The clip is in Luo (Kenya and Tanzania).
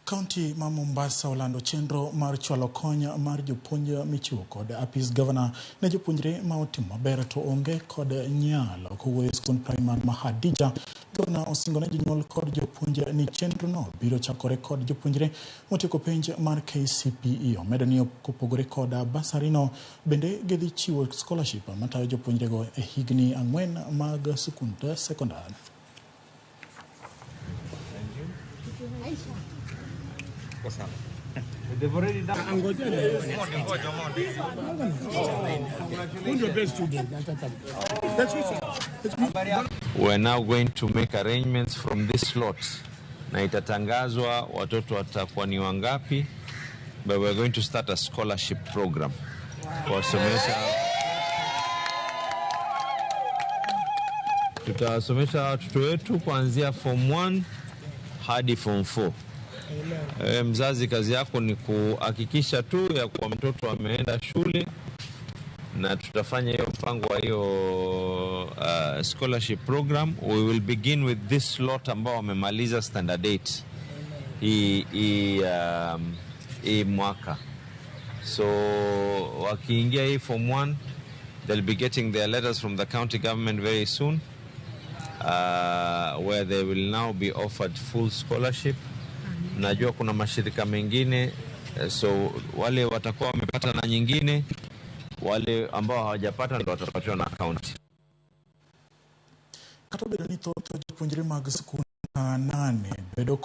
Kaunti ma Mombasa olando chenro mar chwalo kony mar jopuonj michiwo kod apis gavana ne jopuonjre ma otimo maber to onge kod nyalo. Kowuoyo e skund primar ma Hadija, gavana osingo ne jonyuol kod jopuonj ni chenrono biro chakore kod jopuonjre motieko penj mar KCPE. Omedo ni kopogore kod basarino, bende gidhi chiwo scholarship matayo jopuonjrego e higni 4 mag sikund sekondar. We are now going to make arrangements from this lot na itatangazwa watoto watakuwa ni wangapi, but we are going to start a scholarship program kuwasomesha. Tutawasomesha watoto wetu kuanzia form 1 hadi form 4. E, mzazi kazi yako ni kuhakikisha tu ya kuwa mtoto ameenda shule na tutafanya hiyo mpango wa hiyo scholarship program. We will begin with this lot ambao wamemaliza standard 8 hii mwaka, so wakiingia hii form 1 they'll be getting their letters from the county government very soon, where they will now be offered full scholarship. Najua kuna mashirika mengine, so wale watakuwa wamepata na nyingine, wale ambao hawajapata ndo watapatiwa na county. Kata obedo ni thoth jopuonjre mag skund 8 bedo